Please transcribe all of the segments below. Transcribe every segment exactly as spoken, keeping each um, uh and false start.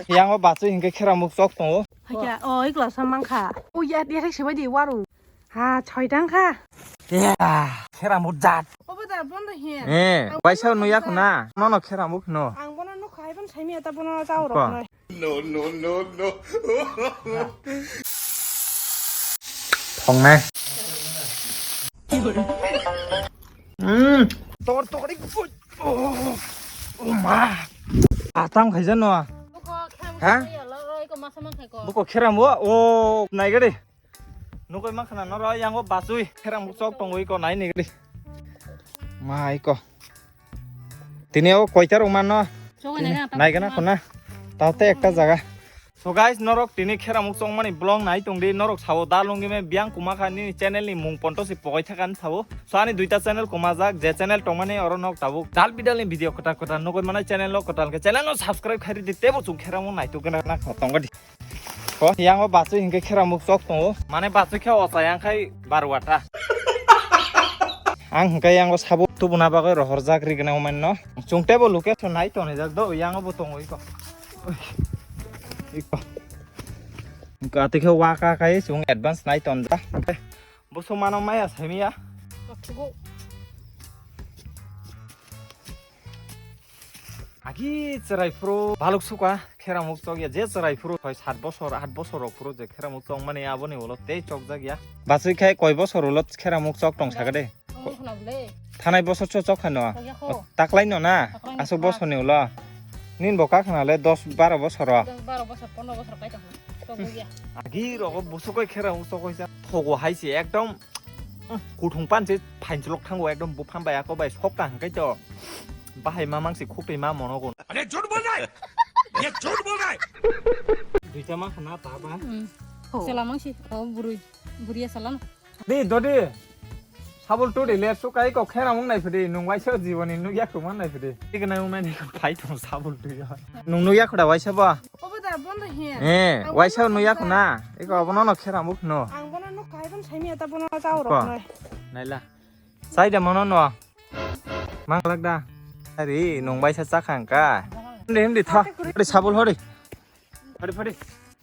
Yango bachwi hinkhe kheramuk chok tongo. Hakya, o, ikla sa mankha. O, ya, ya, thai sebai di, waru. Ha, choi tang kha. Ya, kheramuk jat. Obo da, bondo hiya. Eh, ang waisa bono nuya jat. Khuna. Nono kheramuk no. Ang bono nukha, hai bono saimi ata bono chao rok noi. No, no, no, no. Thongnai. Hmm. Tor, tor, ik, fut. Oh, oh, ma. Atam khaija no. Buko kheram Ha? Khaija lo, iko masa man khai ko. Buko kheram bo. Oh, nai gadi. Nukoi ma khana noro yango bachwi kheram chok tongwi ko nai ni gadi. Ma iko. Tini o koita rok mano. Chok nai gana, nai gana khona. Tate ekta jaga. So guys, norok tini kheramuk chongmani vlog nai tongdi, norok sao da lungime biyang kumakha nini channel ni mung ponto si pogoi thakani sao. So ani duita channel kumajak, je channel tongmani oro nok tabuk dal bidal ni video kwtal kwtal nugui manai channel o kwtal khe channel no subscribe khairi di tebo chung kheramuk naituk gana na tongdi. Ko yango bachwi hinkhe kheramuk chok tongo, mane bachwi khe ocha yang khai baruata. Ang hinkhe yango sabo tubuna bagwi rohorjak ri gana umanno. Chung tebo location nai tonijak do, yango bo tongo iko. Iko. Kati khe waka kai chung advance nai tonja. Busu mano maya samiya. Athugo. Agi chwrai phuru baluk suka kheramuk chok ya je chwrai phuru soi sat bosor aat bosor rok phuru je kheramuk chok mani aboni ulo tei chok jak ya. Bachwi khai koi bosor ulo kheramuk chok tong saka de. Ang wngkha na bwle. Thanai bosor cho chok kha no? Chokya kho. O, taklai no na? Taklai no aswk kha. Bosor ni ulo. Nin bo kha khna le dos baro bosor o. Dos baro bosor, pondro bosor kai tong kha. Chok ya. Agi rogo busuk koi kheramuk chok koi sa. Thogo hai se ekdom, mm, kuthung pan se phainchilok thango ekdom buphang bai ako bai sok ka hwnkhe to. Bahai mamang se khuk twi ma mono gon. अरे झूठ बोल रहा है, ये झूठ बोल रहा है। Duita ma khna ta ba. Hmm. Oh. Sela mang si, oh, burui, buriya sela no. Di, dodi. Sabul tu di, le su kai ko khera mung nai phidi, nung waisa jiboni nung yak man nai phidi. Tik nai mung nai phai tong sabul tu ya. Nung nung yak da waisa ba. Obo da bondo hiya. Eh, ang waisa bono nung yak nukha. Na. Iko obo no khera mung no. Ang bono nukha, hai bono saimi ata bono chao rok nai. Naila. Sai da mono no. Mang lak da. Ari nung waisa cha khang ka. Hindi hindi tha. Ari sabul hori. Phari, phari.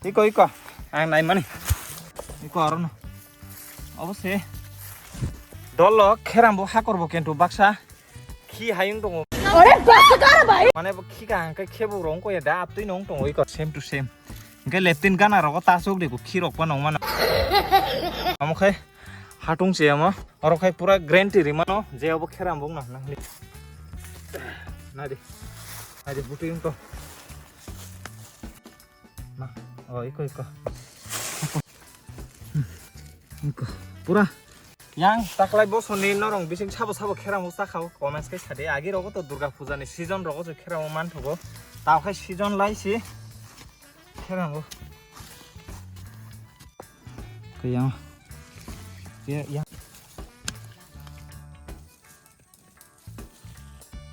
Iko, iko. Ang nai mani. Iko aro no. Obo se. Dolo kheram bo hakor bo kentu baksa. Khi hayung tongo. Ore baksa kar bai. Mane bo khi ka hangkai khebu rong ko ya da aptui nong tongo iko same to same. Hingke leptin gana rogo tasuk de ko khi rok pa nong mano. Amo khai hatung se amo. Oro khai pura guarantee ri mano je obo kheram bo na na. Nadi. Nadi butu yung to. Ma, oh, iko, iko. Iko. Pura. Yang taklai bosoni norong bising sabo sabo kherango sakao comments kai sadi. Agi rogo to Durga Puja ni season rogo je kherango manthogo. Tao khai season lai si kherango. Kaya. Ya, ya.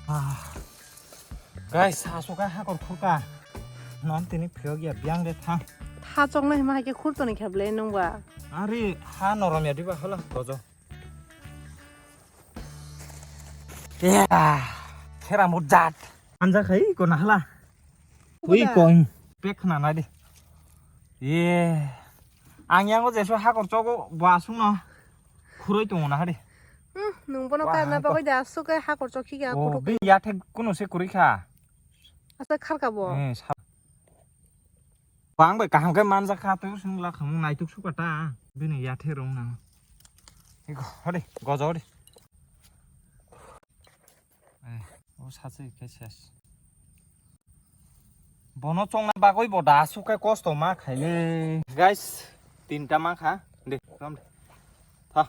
Ah. Guys, aswk khe hakor khurka. Non tini phiyok ya biyang de thang. Tha choknai hima hai khe khur toni khe ble nung ba. Ari ha norom ya diba hala gojo. Ya, khera mujat. Anja khai ko na hala. Ui kong. Pek khna nai de. Ye. Ang yango jesu hakor chogo bo aswkno khuroi tongo na hade. Hmm, nung bono karna bagwi da aswk khe hakor chokhi kha. Oh, kutuk. Be yathek kuno se kwrwi kha. Asa kharka bo. Eh, sa-, bang bai kaham khe manjak kha, twi swng la khamung naituk suka ta. Bini yathe rong nang. Iko, hade, gojo hade. Eh, o sachi khe ses. Bono chongna bagwi bo da aswk khe kosto ma khaile. Guys, tinta ma kha. De, rom de. Tha.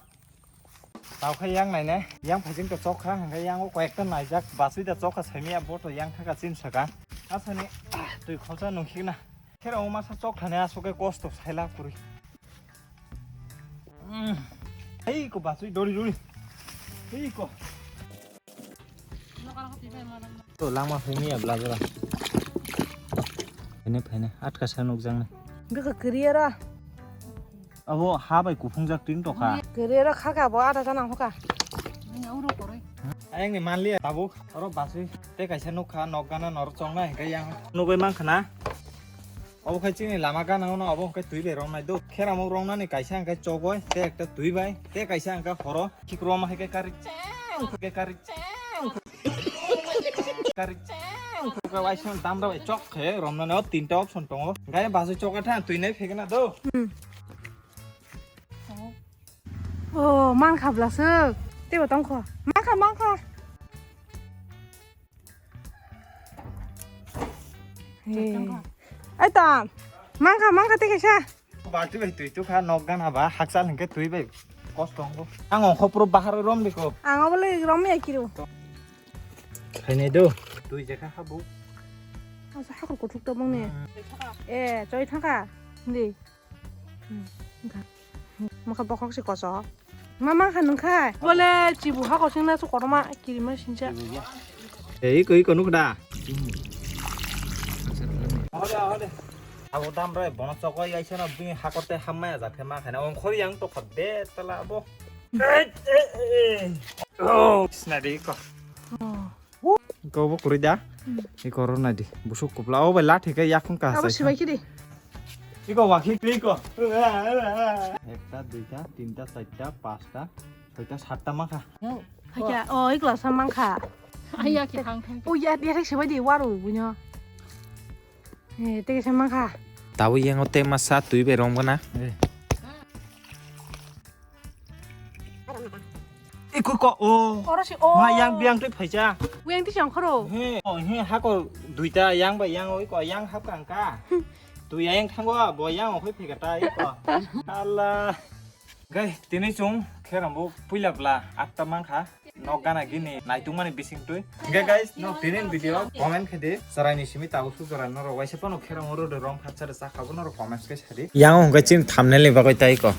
Tao khe yang nai nai. Yang phajing to chok kha, hingkhe yang o koyekta naijak. Basui da chok kha saimia bo to yang thaka chin saka. Asani, ah, twi khosa nungkhik na. Khera o masa chok thani aswk khe kosto saila kwrwi. Mm. Hei ko basui dori dori. Hei ko. To langma phaimaya bla jora. Phaine phaine atka sa nukjang nai. Bikha kwrwi aro. Abo ha bai kuphungjak tin tokha. Kwrwi aro khaka bo ada janang hoka. Ani uro koroi. Ayang ni manliya tabuk. Oro basui. Te kaisa nukha nok gana noro chongnai hingke yang. Nugui mankha na. Obo khai chini lama gana ono obo hingke twi bai romnai do. Kheramuk romnani kaisa hingke chogoi. Te ekta twi bai. Te kaisa hingke horo. Khikro ma hingke kari cheng. Hingke kari cheng. Kari cheng. Hingke waisang damra bai chok khe romnani o tinta option tongo. Hingke basui chokatha twi nai phegena do. Hmm. Oh, mankha blasuk. Teibo tongkho. Mankha, mankha. Hey. Ai tam. Mankha, mankha tei kaisa. Balti bai twi tukha nok gana ba hakchal hingke twi bai kosto wngo. Ang ongkho puro bahar rom diko. Ang obo le rom ya kiro. Khainai do. Twi jekha habu. Asa hakor kothok tobong ne. Hmm. Eh, choi thangkha. Hindi. Hmm, wngkha. Mokha bokhok se koso. Ma mankha nungkha. Bole chibu ha kosing na su koroma kirima sincha. Chibu ya. Eh, iko, iko nukda. Hode, hode. Abo dam rai bono chokoi aisa na bini hakor te hammai ajak khe ma khaina ongkhor yang tokha de tala abo. Eh, eh, eh. Oh, sinadi iko. Oh. Iko bo kwrwi da? Hmm. Iko oro nai di. Busuk kupla. O bai lathi khe yakung ka. Abo sai sibai khe di. Iko wakhi kri iko. Ekta, duita, tinta, charta, pasta, soita, satta mankha. Hakya, oh, ikla sa mankha. Ai, ya, ki thang thang. Oh, ya, ya, sibai di, waru, bunyo. Eh, tei kaisa mankha. Tabuk yango tei masa twi bai romgana. Eh. Iko ko, oh. Oro si, oh. Ma yang biang twi phaisa. Uyang twi chang khoro. He, oh, he, hako duita yang bai yang, oi ko yang hap kang ka. Tu yang thango, bo yang oi phika ta iko. Allah. Gai, tini chung kherambo puila bla atta mankha. Nok gana gini naitung mani bising twi. Hingke guys, no tini video comment khe di. Chwraini simi tabuk su chwrai norok waisa phano kheram oro de rom khatsa de chakha bo norok comment khe sadi. Yang hongkhe chini thumbnail ni bagwi tai ko.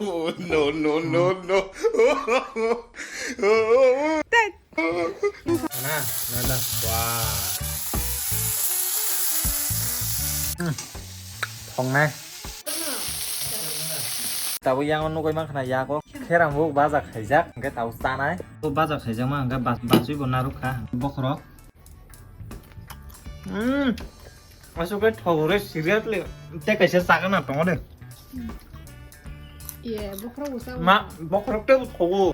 No, no, no, no. Na, na, na. Wah. Hmm. Thongnai. Tabuk yang nugui mankha na yago. Kheram bo baja khaijak, hingke tabuk chanai. Bo baja khaijak ma hingke ba-, bachwi bo narwk kha. Bokhorok. Hmm. Aswk khe thogore seriously. Tei kaisa chakana tongo de. Ye, bokhorok bo chao. Ma, bokhorok tei bo thogo.